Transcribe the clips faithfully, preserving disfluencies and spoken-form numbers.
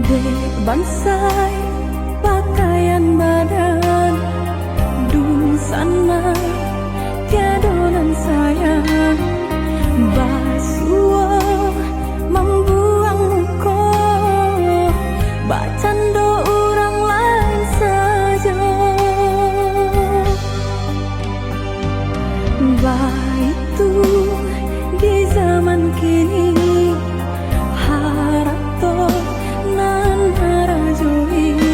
Dek bansai pakaian badan, dunsanak tiado nan sayang. Basuo mambuang muko, bacando urang lain sajo. Baitu di zaman kini, harato nan harajoi.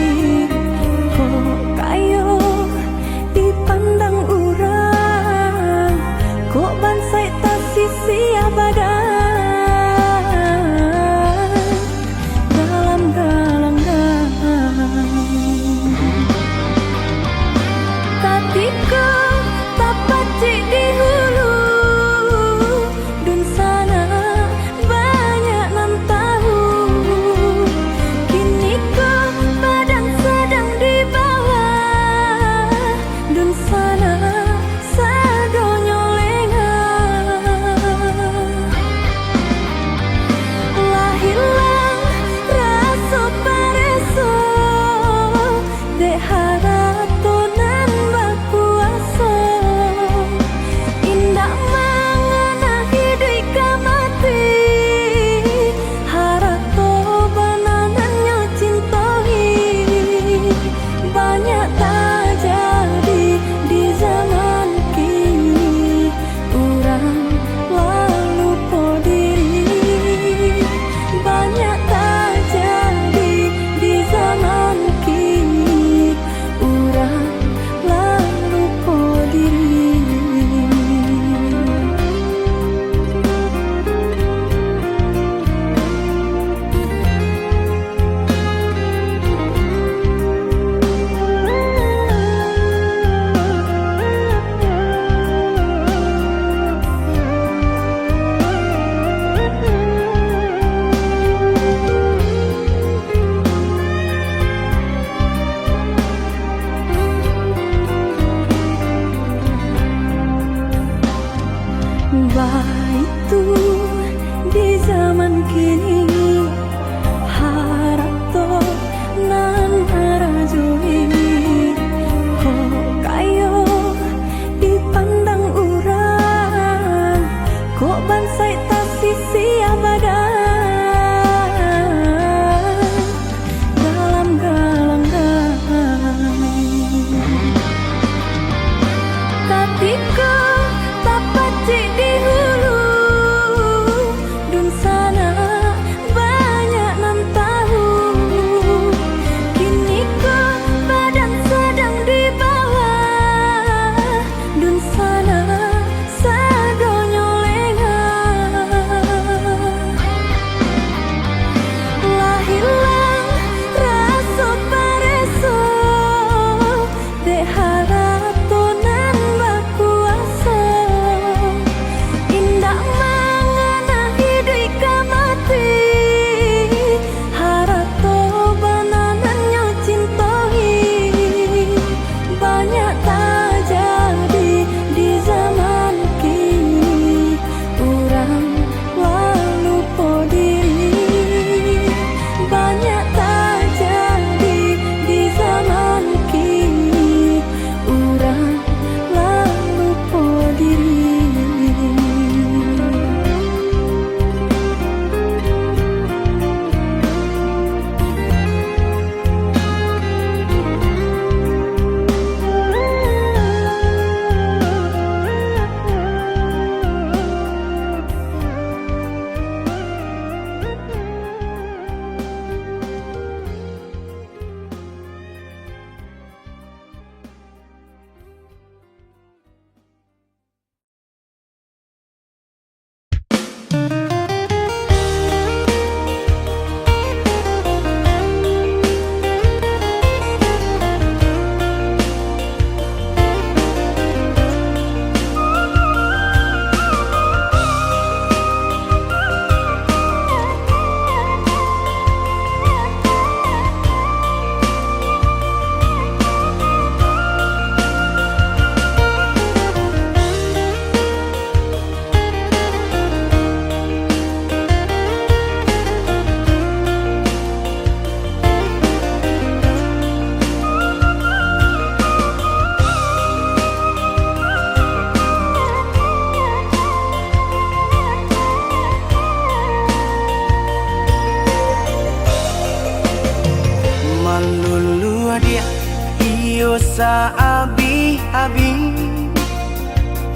Saabih-abih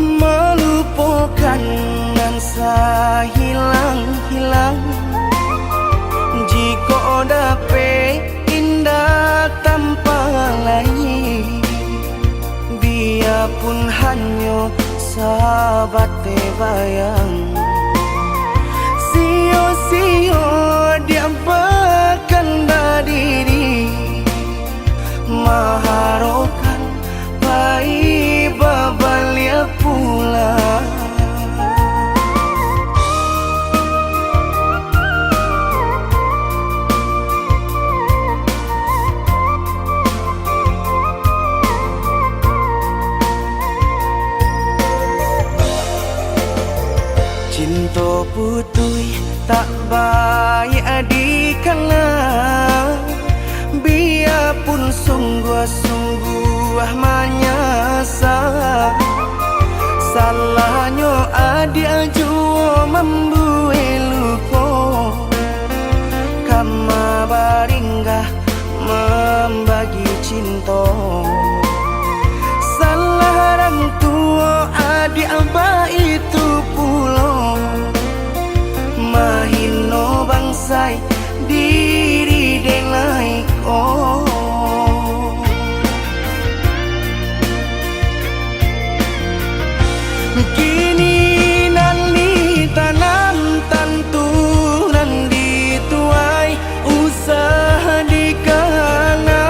malupokan nan sahilang-hilang. Jikok dapek indak tampa lai, biapun hanyo sabateh bayang. Sio-sio diampakan badiri, maharokan pai babaliak pulang. Cinto putuih tak baiak dikana, biapun sungguah-sungguah manyasa. Salahnyo adiak juo mambuek luko, kama baringgah mambagi cinto. Salah rang tuo adiak baitu pulo, mahino bangsai diri denai ko. Kini nan ditanam tantu nan dituai, usah dikana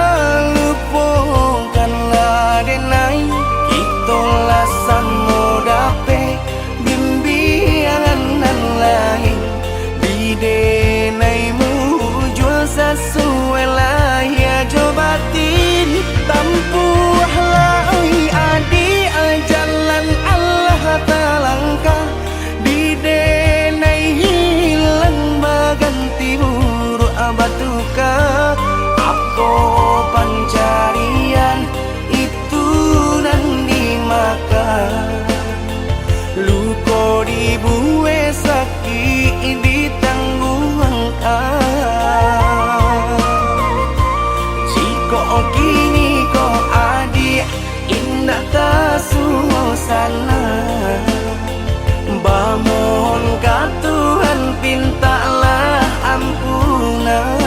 lupokanlah denai. Kito lah samo dapek bimbiangan nan lain, di denai mujua sasuai lahia jo batin. Tampuahlah oi adiak jalan alah talangkah, di denai hilang baganti buruak batuka. Apo pancarian itu nan dimakan, luko dibuek sakik ditangguangkan. Jikok kini ko adiak indak tasuo sanak, bamohon ka Tuhan pintaklah ampunan.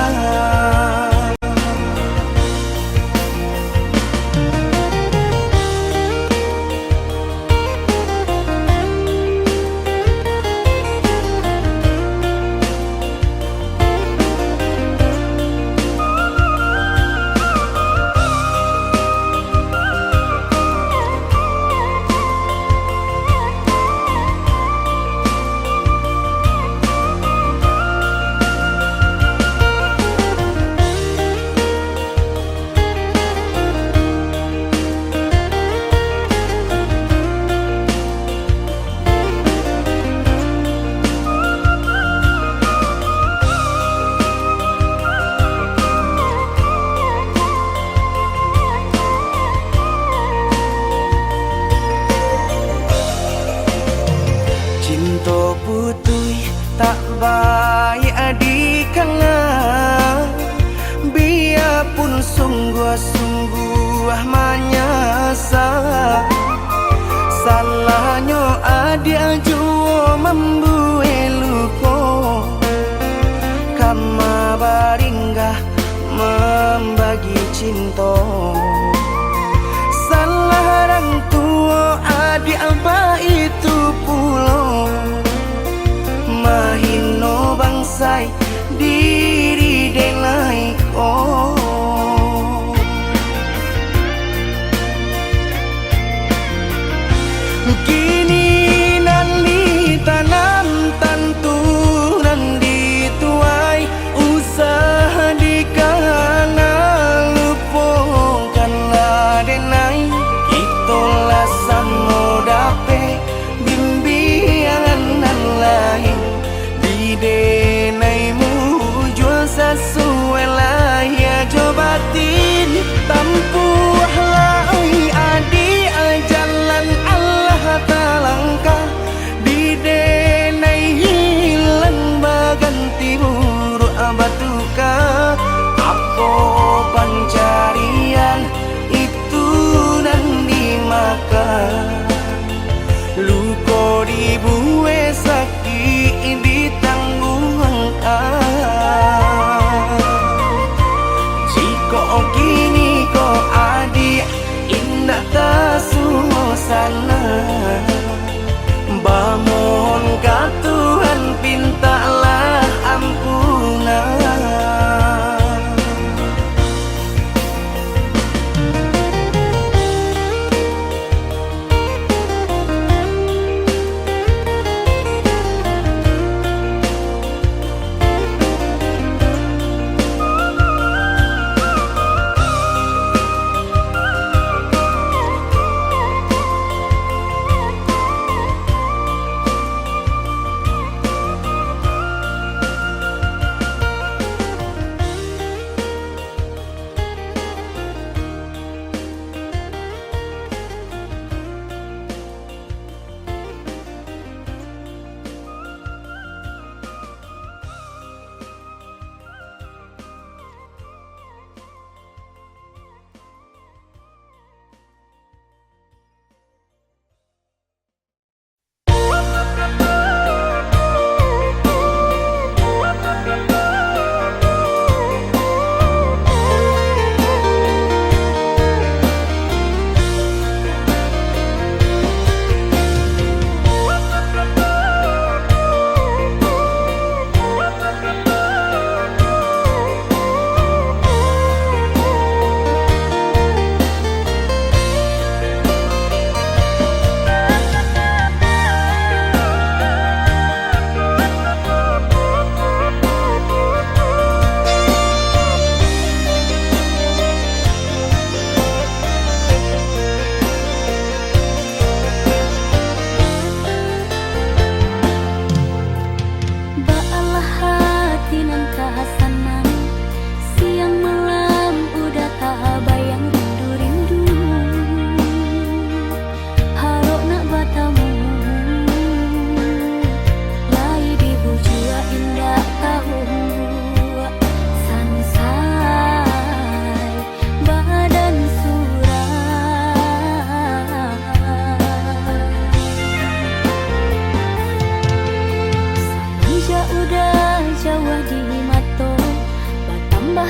Cinto putuih tak baiak dikana, biapun sungguah-sungguah manyasa. Salahnyo adiak juo mambuek luko, kama baringgah mambagi cinto. Salah rang tuo adiak baitu pulo, mahino bangsai diri denai ko. Kini nan ditanam tantu nan dituai, usah dikana lupokanlah denai. Kito lah samo dapek bimbiangan nan lain, di denai mujua sasuai lahia jo batin. Tampuahlah oi adiak jalan alah talangkah, di denai hilang baganti buruak batuka. Apo pancarian itu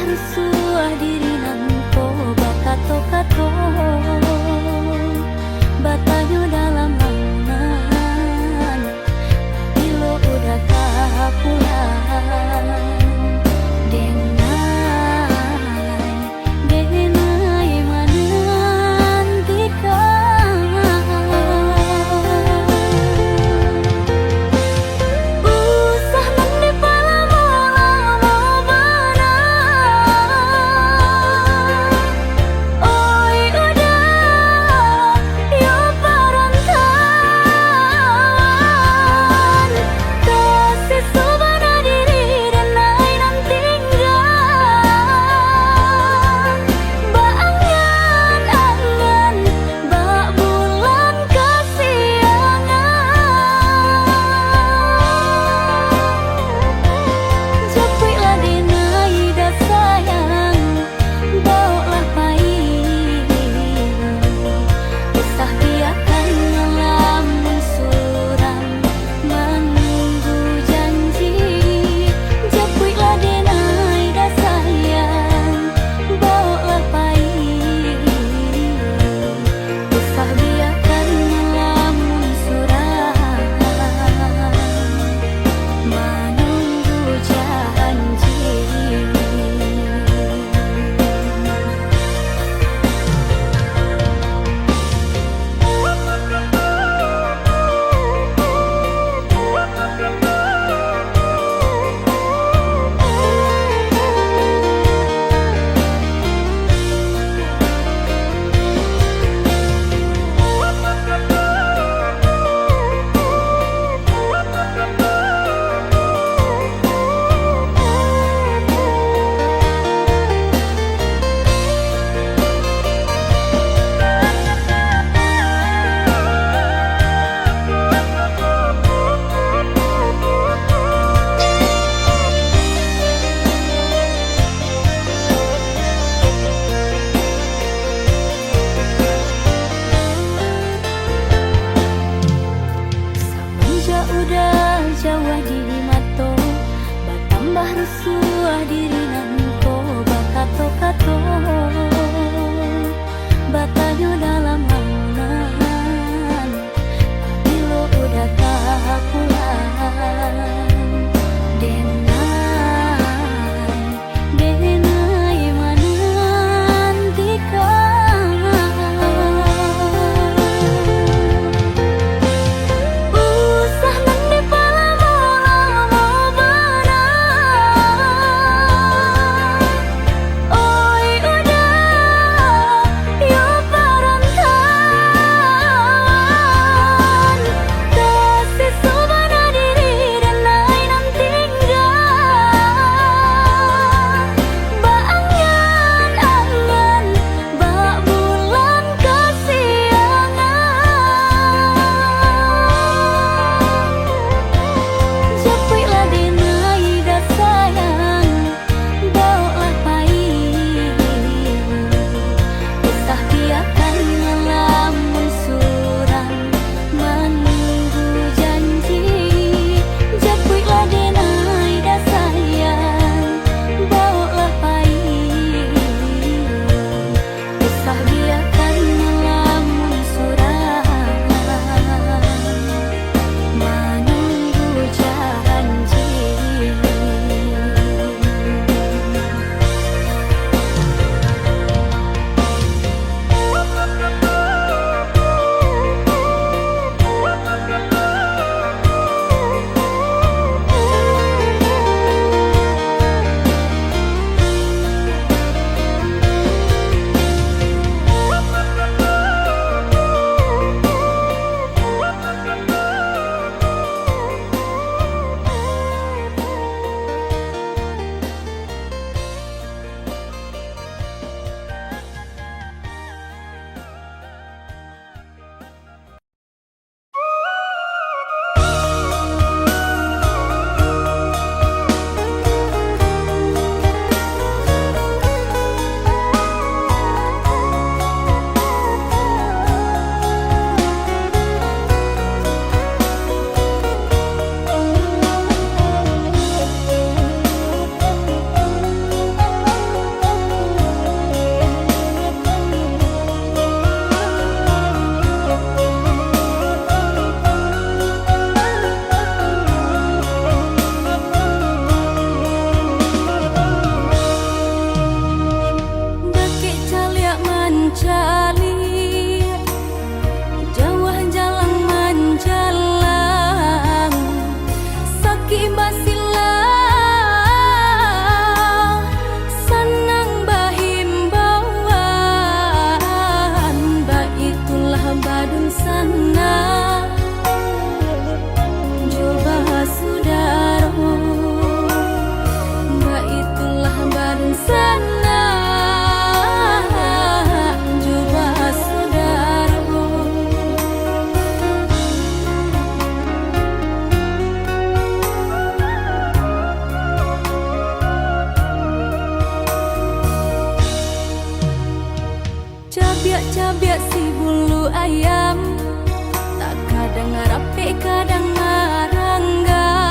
Rusuah diri nan ko bakato-kato, batanyo dalam angan, bilo udah ka pulang. Denai, denai manantikan. Usah nan dipalamo-lamo bana. Oi, udah, yo parantauan. Kasih sabana diri denai nan tingga. Baangan-angan bak bulan kasiangan. Japuiklah denai da sayang, bawoklah pai. Usah biakan ngalamun surang manunggu janji. Japuiklah denai da sayang, bawoklah pai. Usah biakan ngalamun surang manunggu janji. Samanjak udah jauah di mato, batambah rusuah diri nan ko bakato-kato, batanyo dalam angan, bilo udah ka pulang. Denai, denai manantikan. Usah nan dipalamo-lamo bana. Oi, udah, yo parantauan. Biak si bulu ayam, tak kadang rapek, kadang maranggang.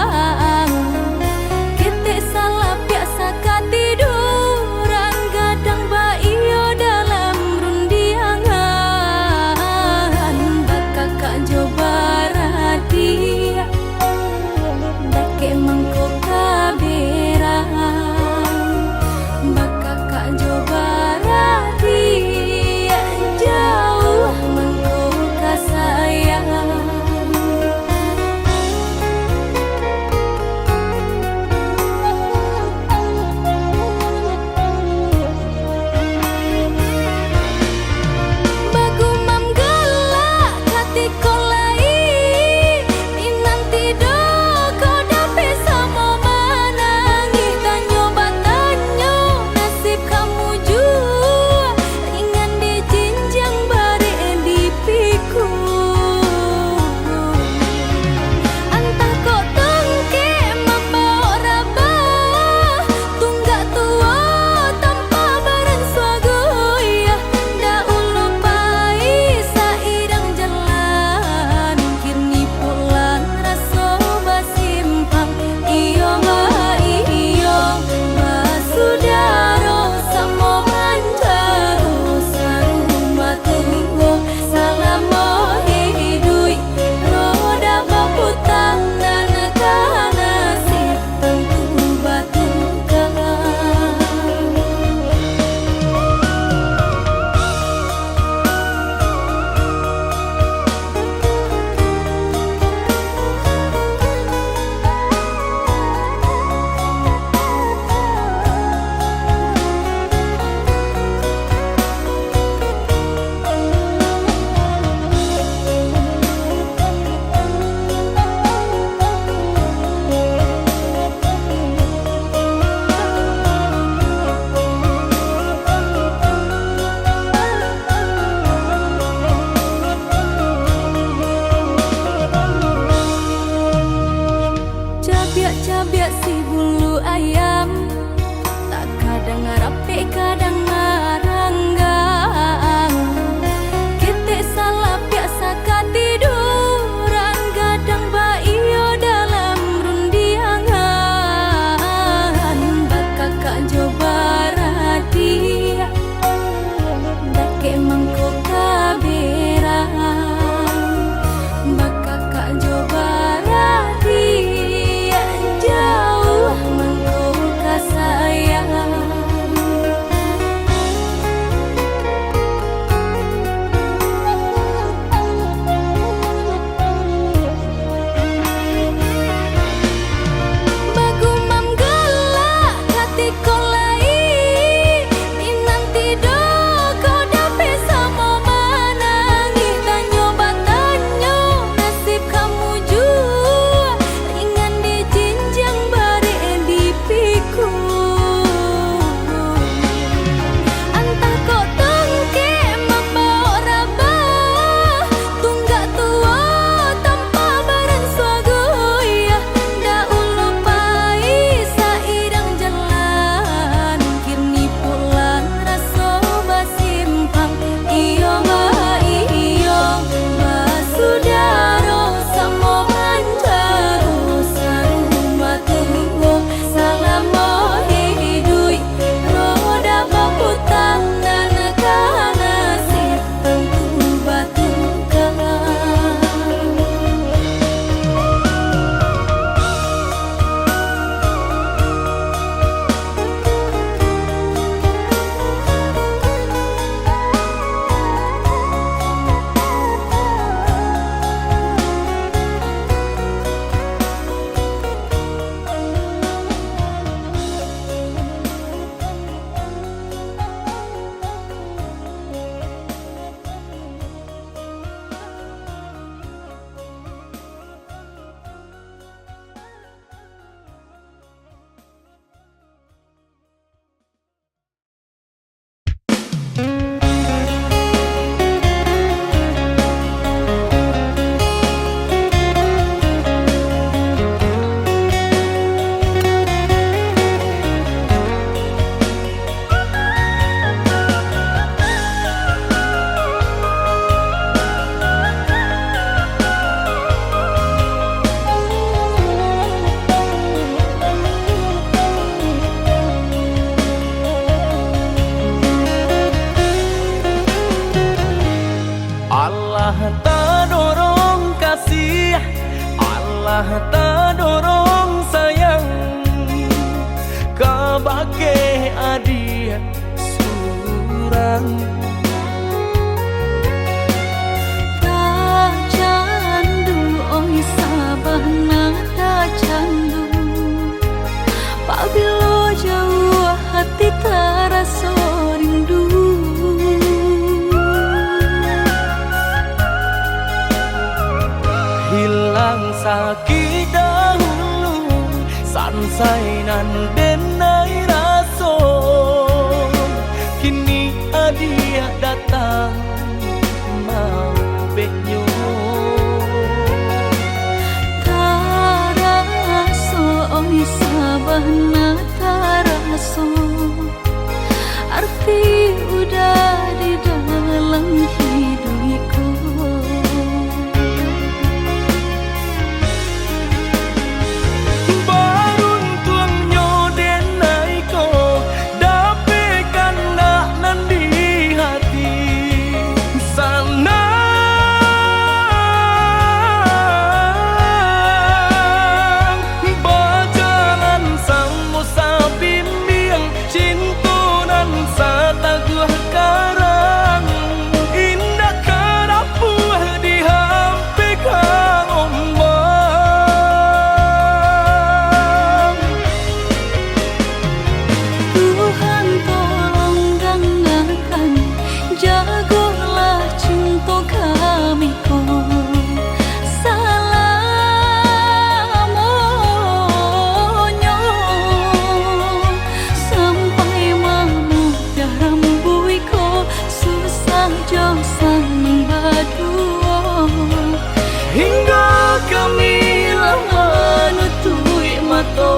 Ketek salapiak sakatiduran, gadang baiyo dalam rundiangan. Bakakak jo baradiak, dakek mangko ka berang. Bakakak jo baradiak, jauah mangko ka sayang. Adiak surang. Tacandu, oi, sabana tacandu. Pabilo jauah, hati taraso rindu. Hilang sakik dahulu, sansai nan denai raso. Kini adiak datang maubeknyo. Taraso, oi, sabana taraso. Arti udah di dalam hiduikku. Baruntuangnyo denai ko, dapek kandak nan di hati. Sanang bajalan samo sabimbiang, cinto nan sataguah karang, indak ka rapuah dihampek ombak. Tuhan, tolong dangakan, jagolah cinto kami ko salamonyo, sampai mamudah rambuik ko, susah jo sanang baduo, hinggo kami lah manutuik mato.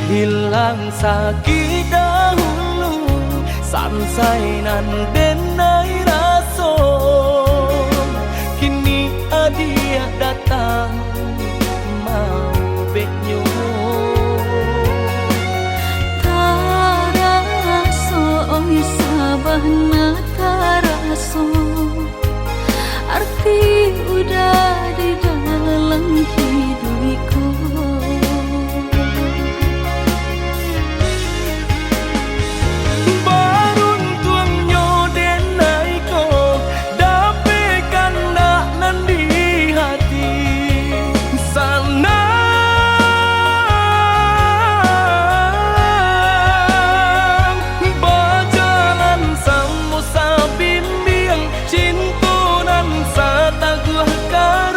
Hilang sakik dahulu, sansai nan denai raso. Kini adiak datang maubeknyo. Taraso, oi, sabana taraso. Arti udah di dalam hiduikku. Baruntuangnyo denai ko, dapek kandak nan di hati. Sanang bajalan samo sabimbiang, cinto nan sataguah ka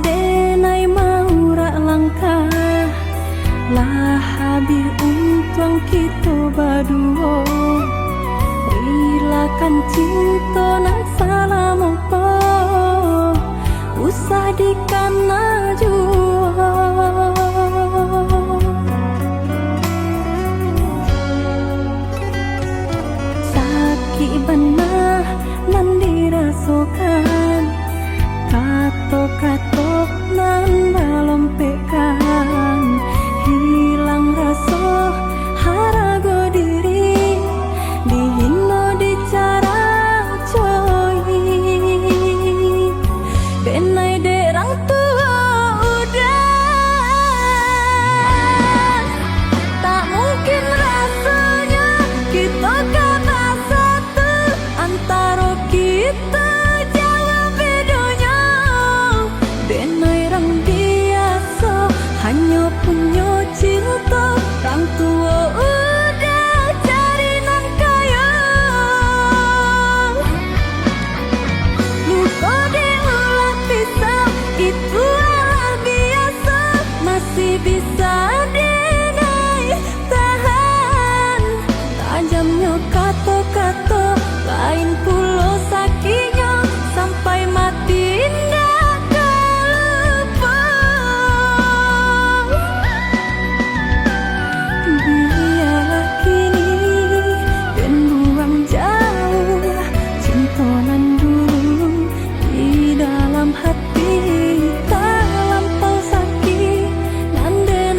Denai maurak langkah, lah abih untuang kito baduo. Rilakan cinto nan salamo ko, usah dikana juo. Sakik bana nan dirasokan, kato-kato nan balompekkan, hilang raso harago diri, dihino dicaracoi. Denai dek rang tuo udah, tak mungkin rasonyo kito ka basatu. Antaro kito jauah bedonyo, denai rang biaso hanyo punyo cinto, rang tuo udah cari nan kayo. Luko diulah pisau, itu alah biaso, masih bisa denai tahan. Tajamnyo kato-kato, lain pulo sakiknyo, sampai mati indak ka lupo. Bialah kini den buang jauah cinto nan dulu di dalam hati, talampau sakik nan den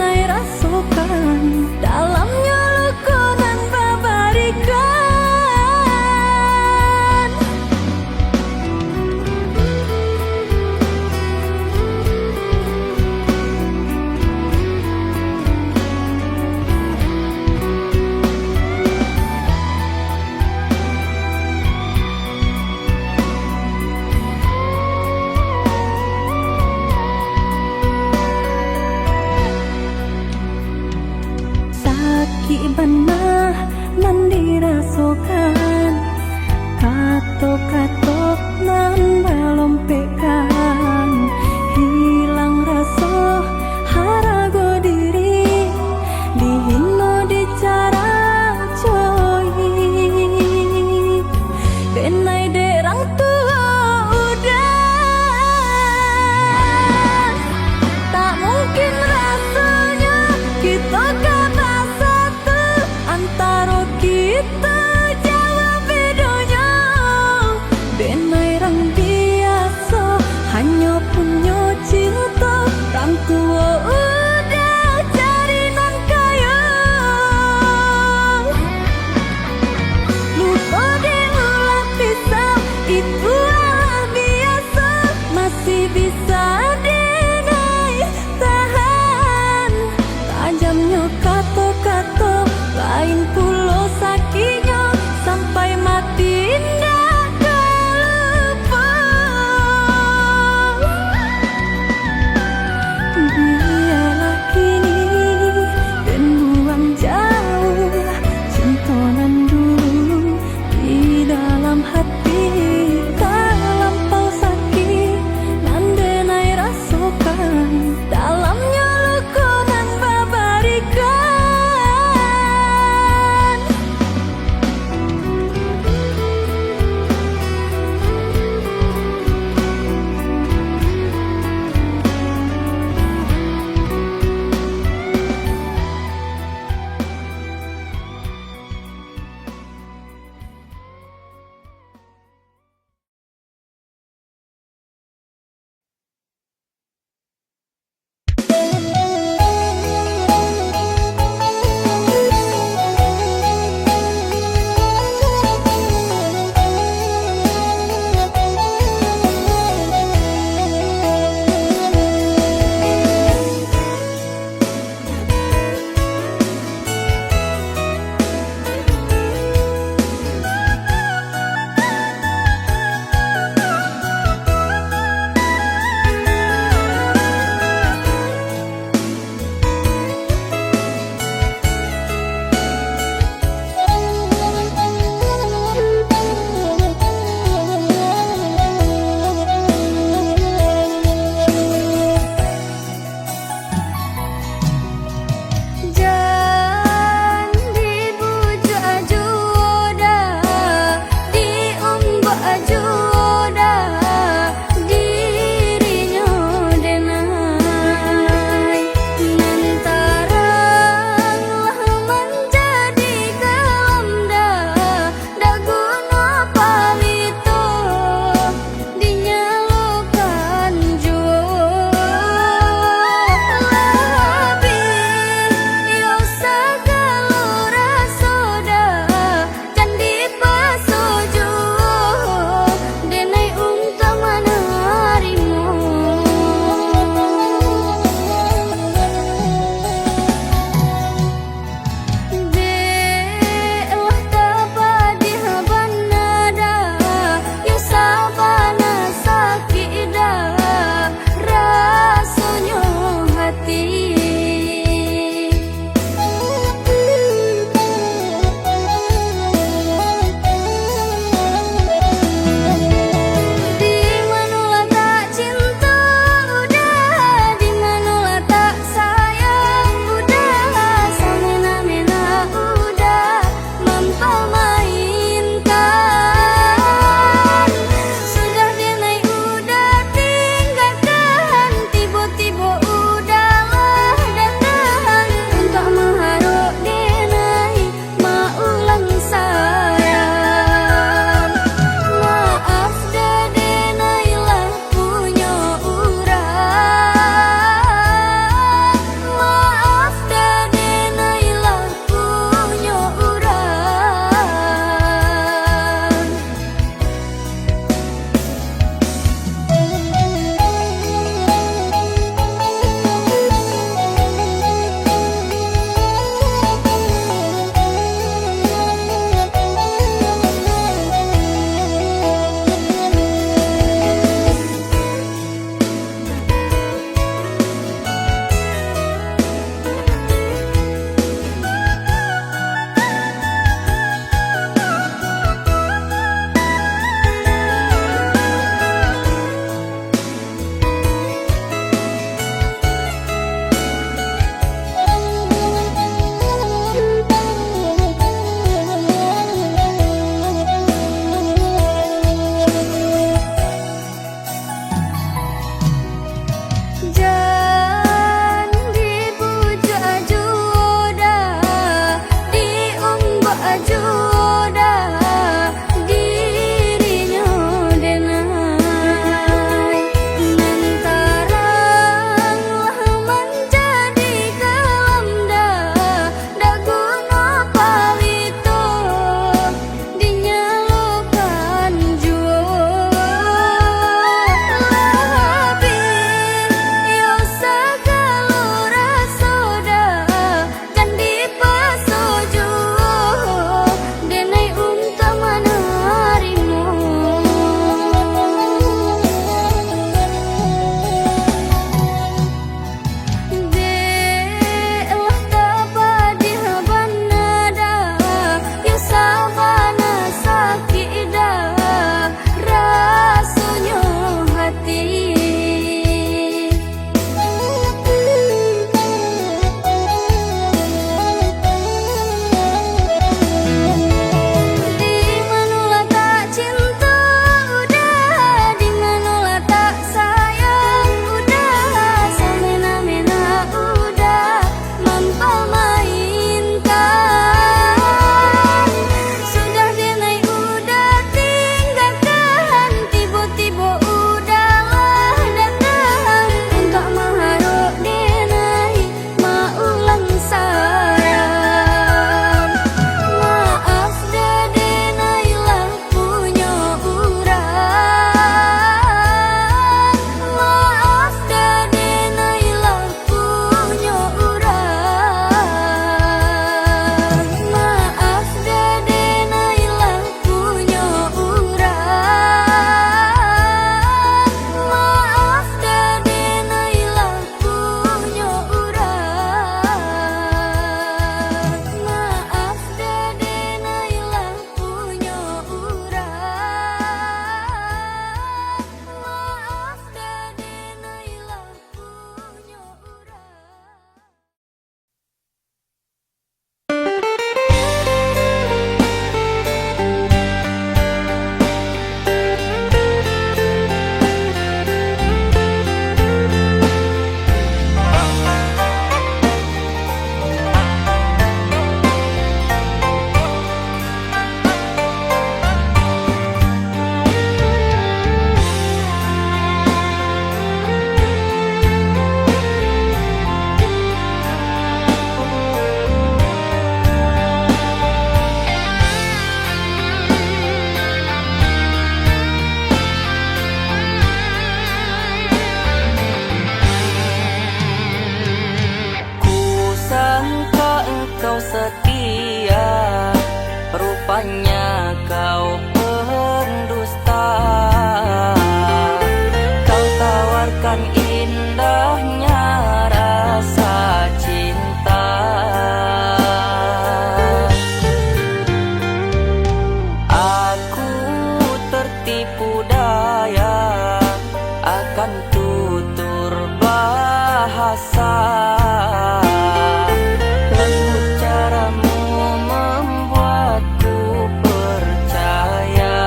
Lembut caramu membuatku percaya.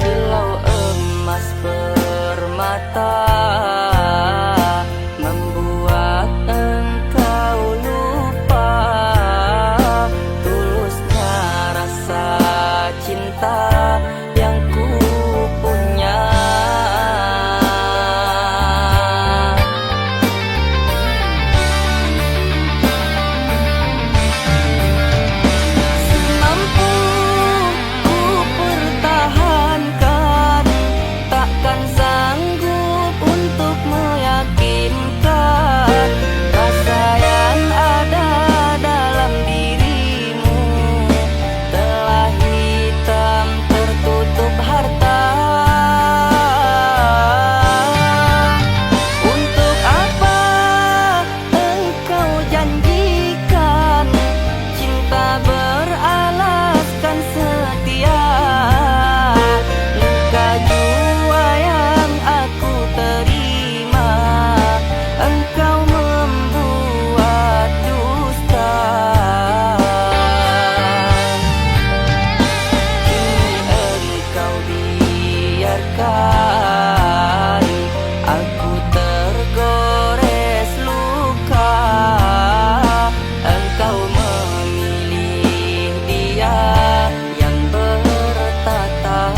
Kilau emas permata membuat engkau lupa. Tulusnya rasa cinta yang ku punya. Semampu ku pertahankan, takkan sanggup untuk meyakinkan rasa yang ada dalam dirimu. Telah hitam tertutup harta. Untuk apa engkau janjikan cinta beralaskan setia? Luka jua yang aku terima, engkau membuat dusta. Kini engkau biarkan aku tergores luka. Engkau memilih dia yang bertata.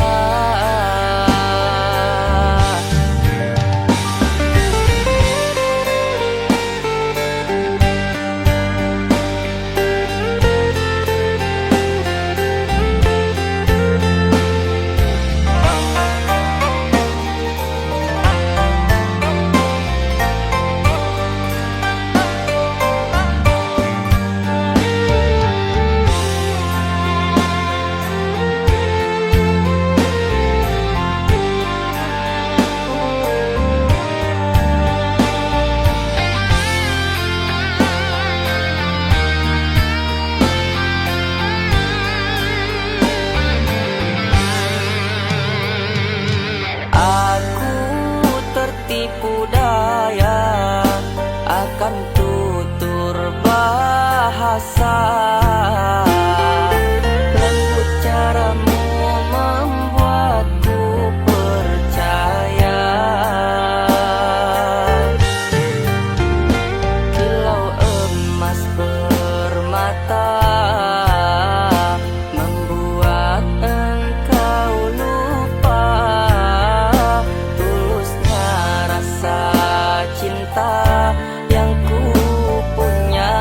Aku tertipu daya akan tutur bahasa. Lembut caramu membuatku percaya. Kilau emas permata membuat engkau lupa. Tulusnya rasa cinta yang ku punya.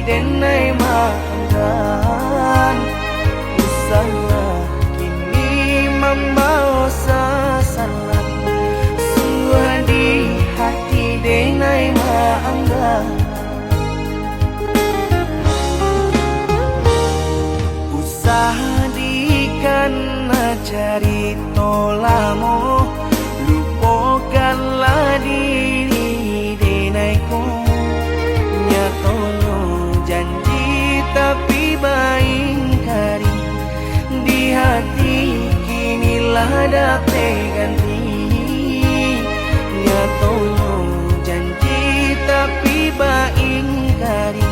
denai maanggan, usahlah kini mambawo sasalah. Sungguah di hati denai maanggan, usah dikana carito lamo, lupokanlah diri denai ko. Nyatonyo janji tapi baingkari, di hati kini lah dapek ganti. Nyatonyo janji tapi baingkari,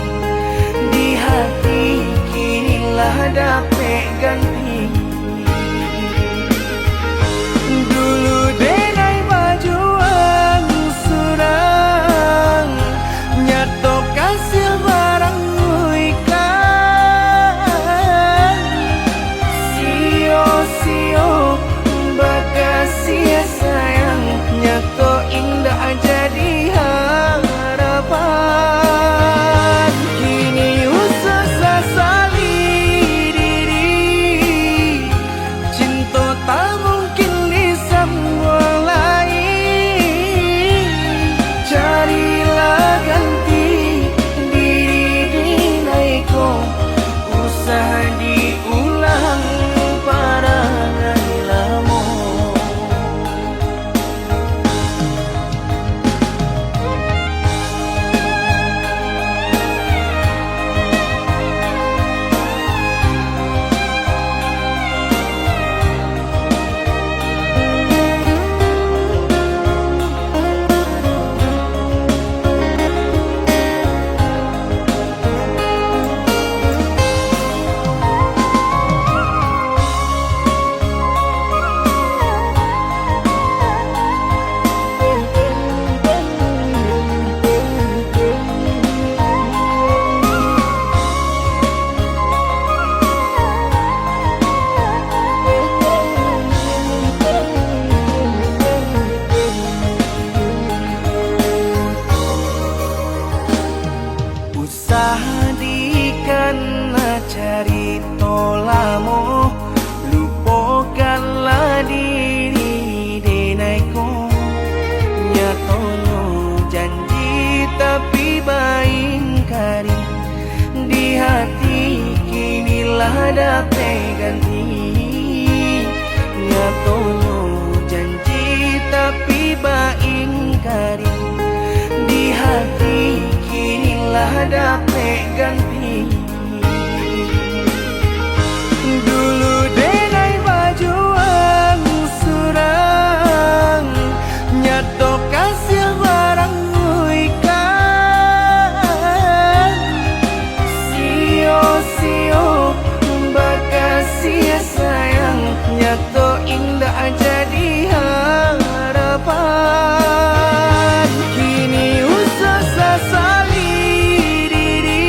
di hati kini lah dapek ganti. Dulu denai bajuang surang, nyato kasiah barang uikan. Sio-sio bakasiah sayang, nyato indak jadi harapan. Kini usah sasali diri, cinto tak mungkin disambuang lai. Carilah ganti diri denai ko, usah diulang parangai lamo. Usah dikana carito lamo, lupokanlah diri denai ko. Nyatonyo janji tapi baingkari, di hati kini lah dapek ganti. Nyatonyo janji tapi baingkari, di hati kini lah dapek ganti. Dulu denai bajuang surang, nyato kasiah barang uikan. Sio-sio bakasiah sayang, nyato indak jadi harapan. Kini usah sasali diri,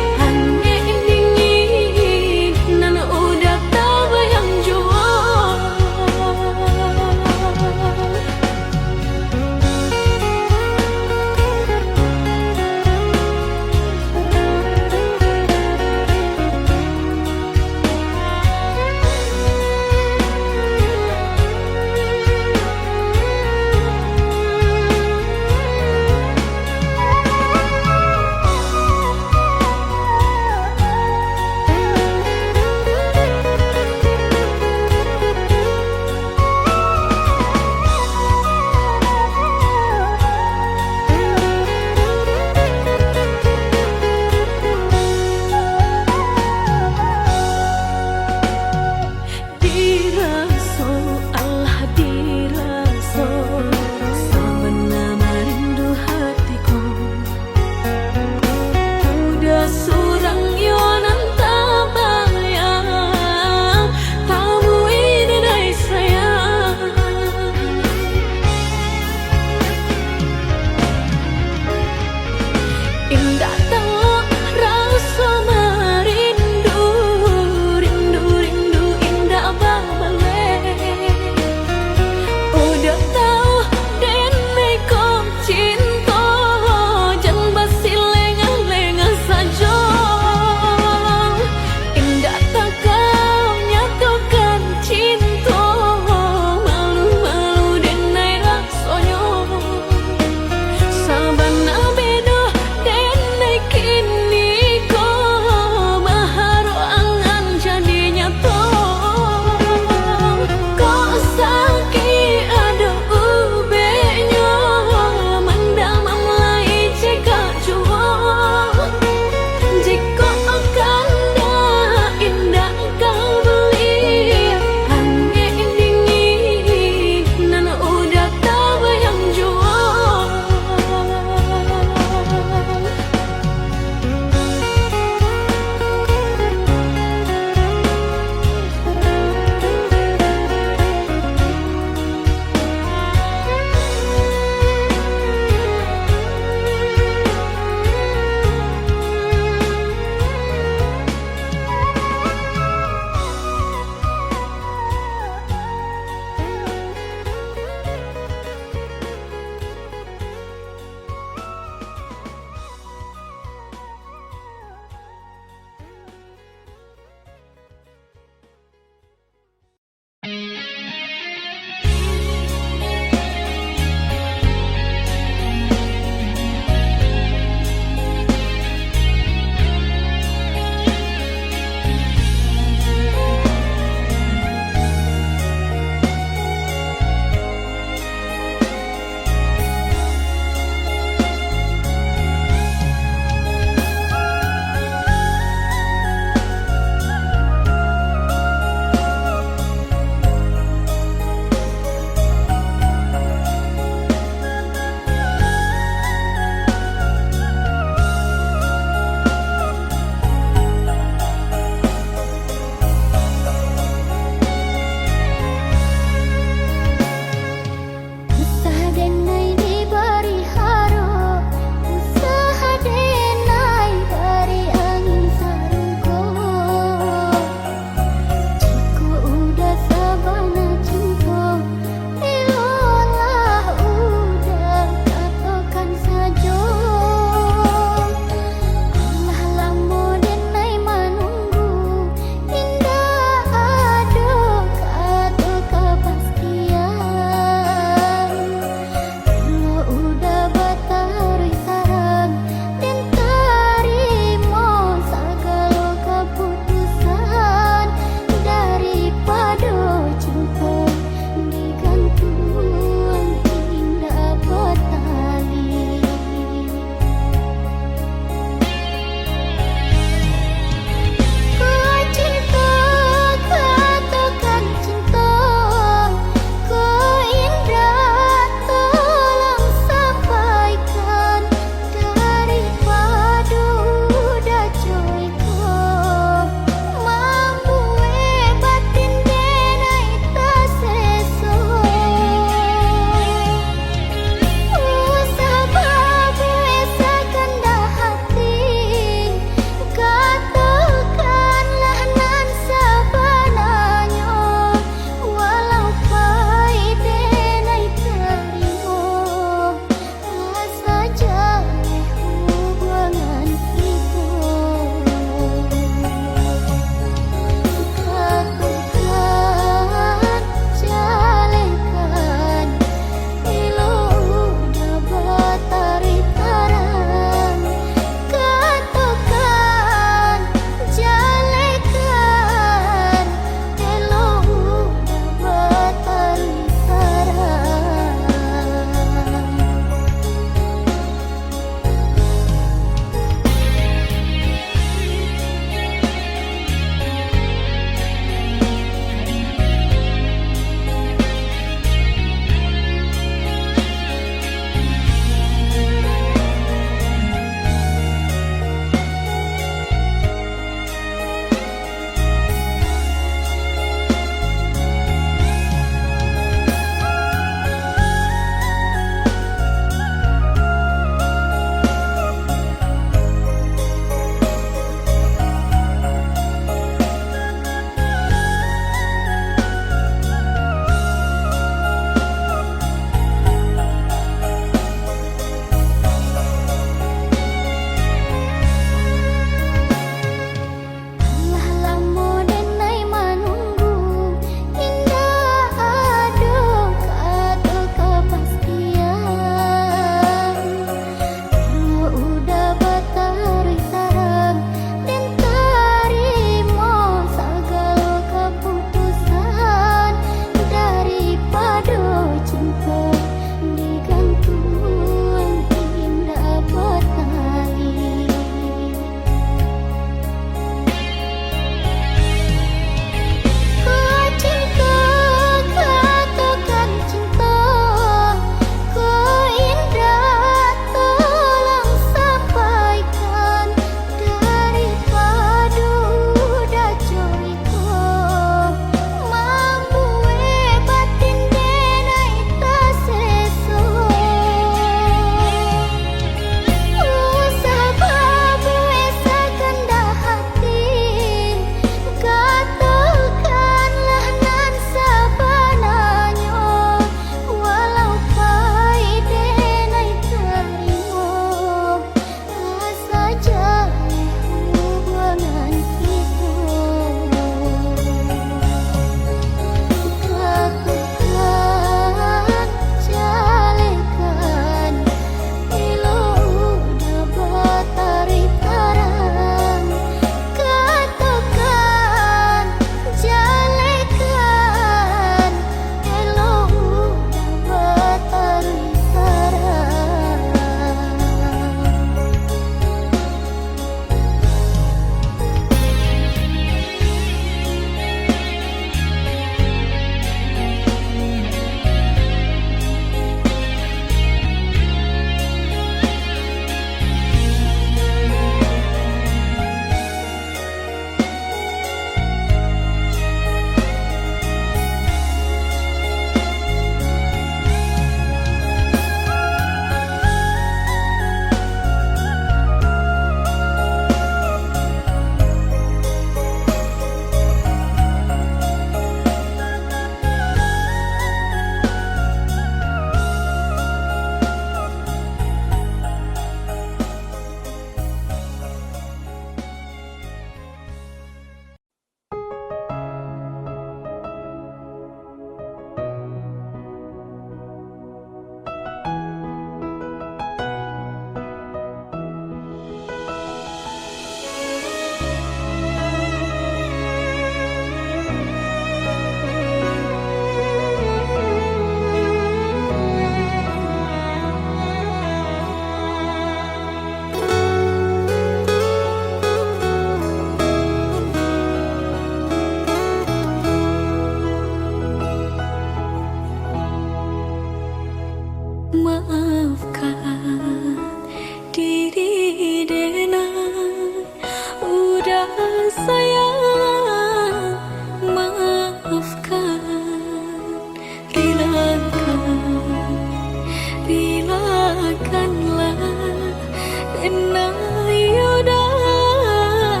Iyo dah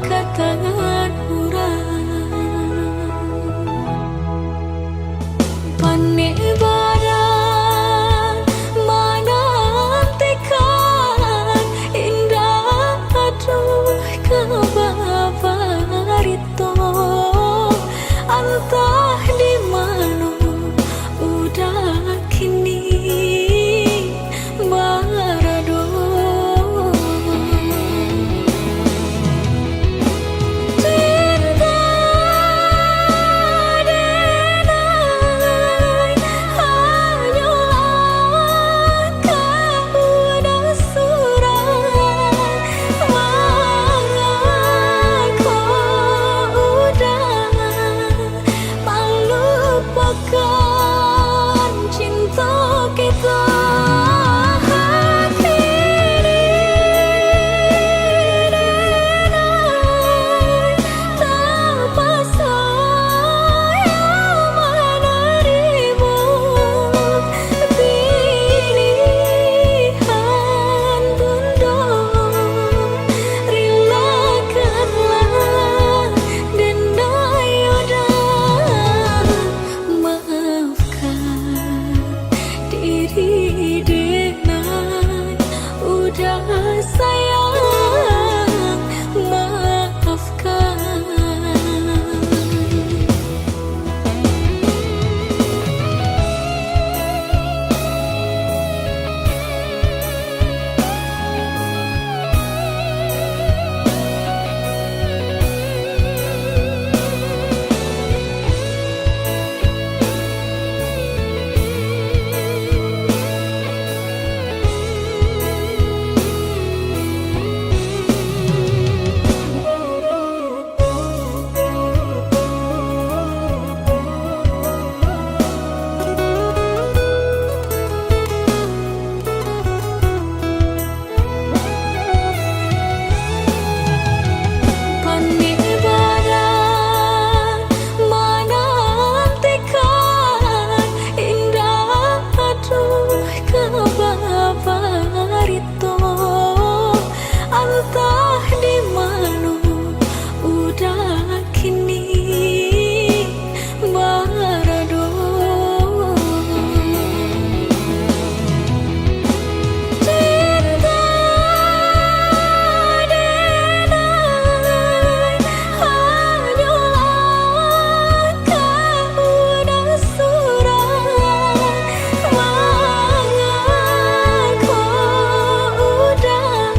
ka tangan urang. Panek badan manantikan, indak aduh ka babarito. Antah di mano udah kini barado. Cinta denai hanyolah ka udah surang, mangko udah malupakan cinto kito. Hati denai tapaso yo manarimo pilihan tundo. Rilakanlah denai udah maafkan diri denai udah sayang, maafkan. Panek badan manantikan, indak aduh ka babarito. Antah di mano udah kini barado. Cinta denai hanyolah ka udah surang, mangko udah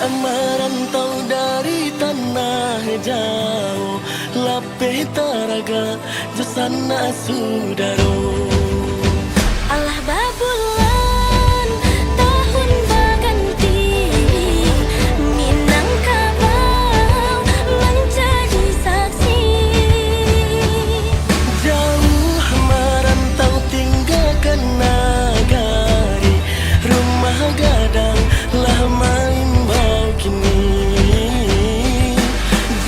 Marantau dari tanah jauah, lapeh taragak jo sanak sudaro. Alah babulan tahun baganti, Minangkabau manjadi saksi. Jauah marantau tinggakan nagari, rumah gadang lah maimbau kini.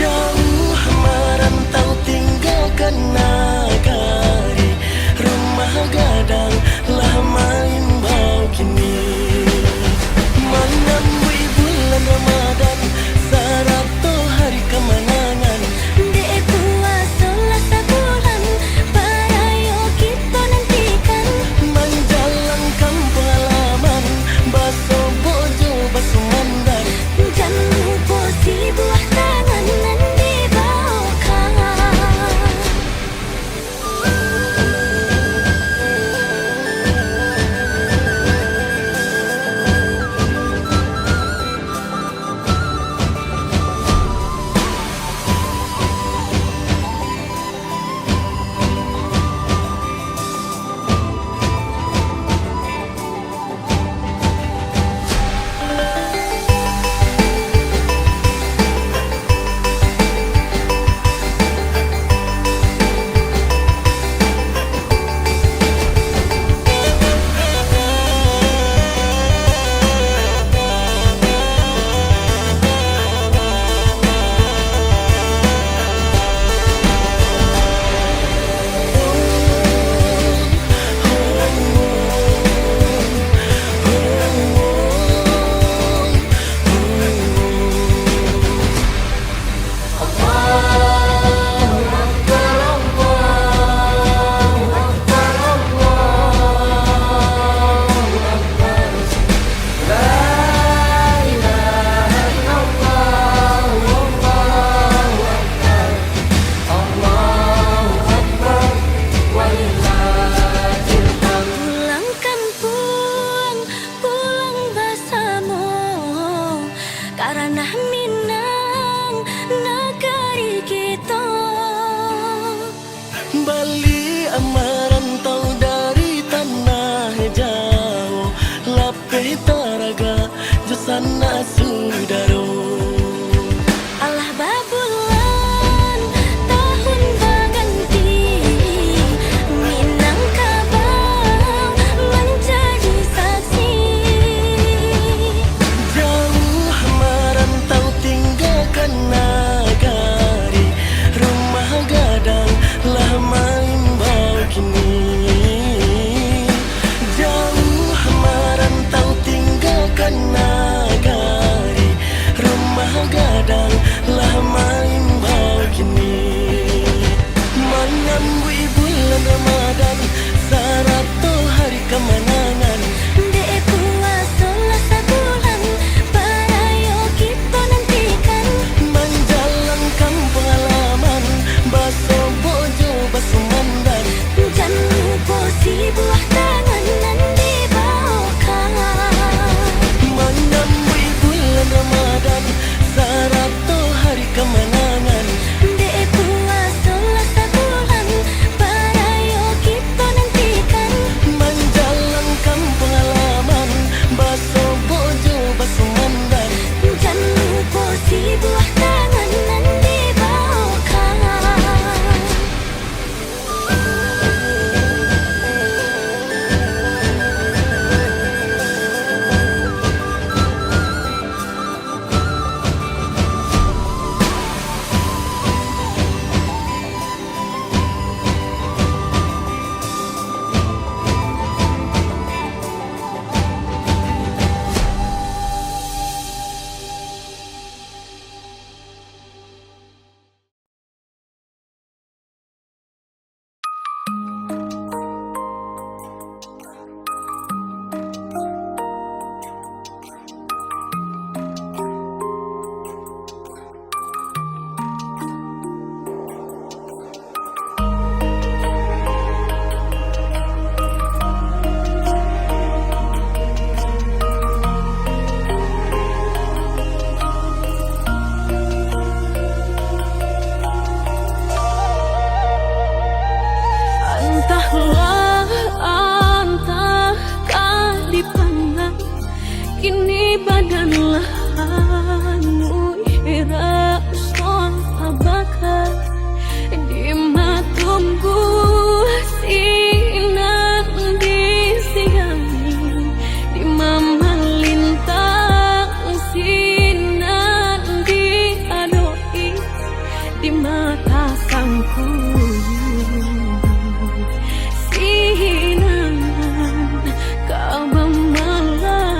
Jauah marantau tinggakan nagari, rumah gadang lah maimbau kini. Manambuik bulan Ramadan, sarato hari kamanangan. Dek puaso lah sabulan, parayo kito nantikan. Manjalang kampuang halaman, basobok jo basumandang. Jan lupo sibuah tangan nan dibaokan. Pulang kampuang, pulang basamo, ka ranah Minang, nagari kito. Baliak marantau dari tanah jauah, lapeh taragak jo sanak sudaro. Alah babulan tahun baganti, Minangkabau manjadi saksi. Jauah marantau tinggakan nagari, rumah gadang lah maimbau kini. Jauah marantau tinggakan nagari, Danlah hanguih raso tabakar, dima tumbuah sinan di siang, dima malintang sinan di adok-i, dima tasangkuik sinan ka bamalam.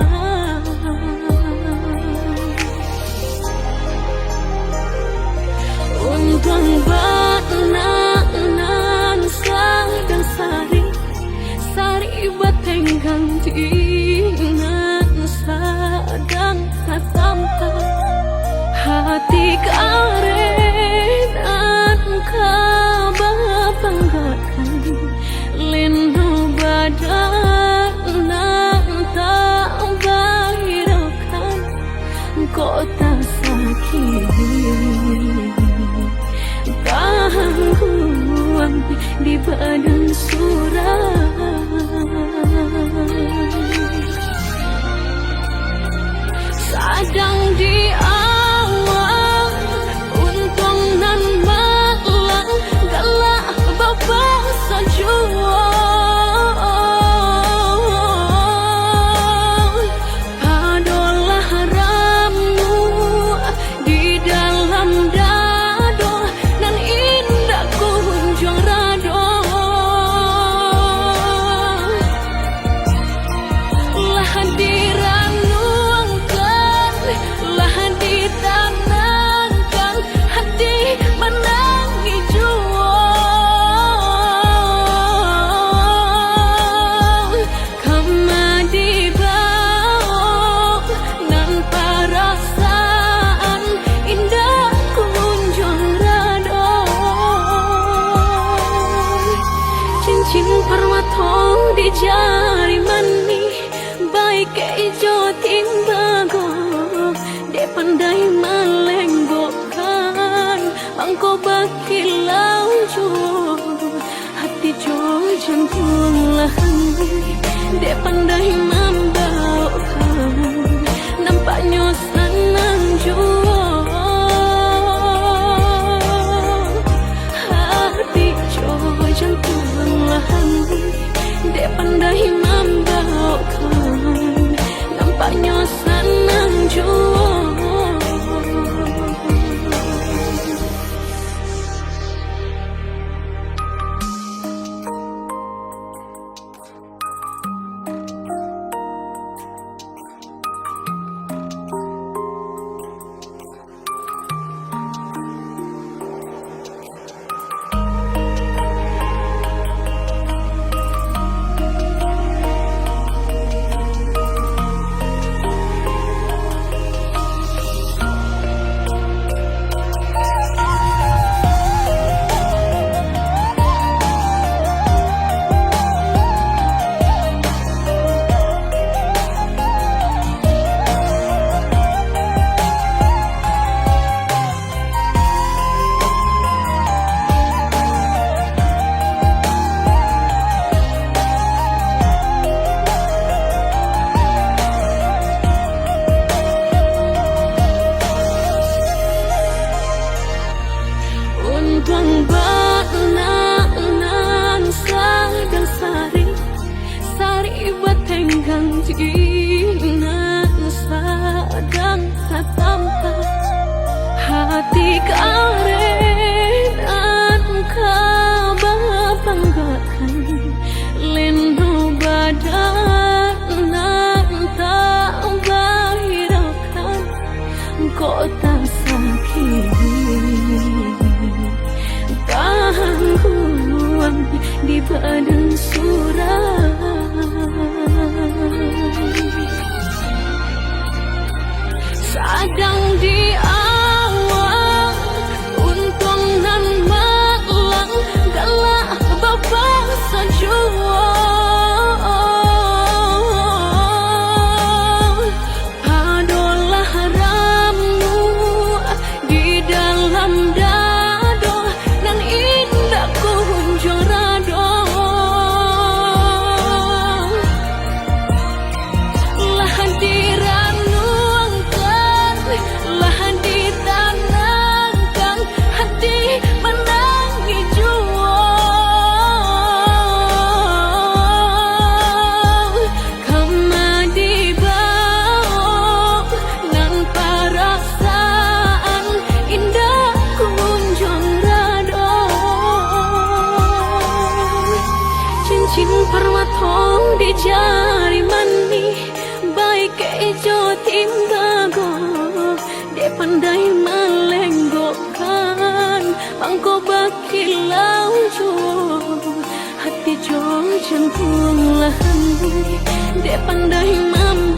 Untuang bana nan sadang sari, sari batenggang di nan sadang tatampa. Hati kareh nan ka bapanggakan, lino badan nan tak bahirakan, kok tasakik, tangguang di badan surang. Sadang di awak untuang nan malang, galak bapaso juo. Padolah ramu di dalam dado, nan indak kunjuang rado. Lah diranungkan, lah ditanangkan, hati manangih juo. Kama dibaok nan parasaan indak kunjuang rado. Cincin parmato di jari manih, baikek ijo timbago, dek pandai malenggokkan, mangko bakilau juo. Hati jo jantuang lah hanguih, dek pandai mambaokkan, nampaknyo sanang juo. Hati jo jantuang lah hanguih, dek pandai mambaokkan, nampaknyo sanang juo. Untuang bana nan sadang sari, sari batenggang di nan sadang tatampa. Hati kareh nan ka bapanggakan, lino badan nan tak bahirakan, kok tasakik, tangguang di badan surang. Sadang di awak untuang nan malang, galak bapaso juo. Padolah ramu di dalam dado, nan indak kunjuang rado. Jari manih, baik jo timbago, dek pandai malenggokkan, mangko bakilau jo hati jo jantuang lah, dek pandai mam-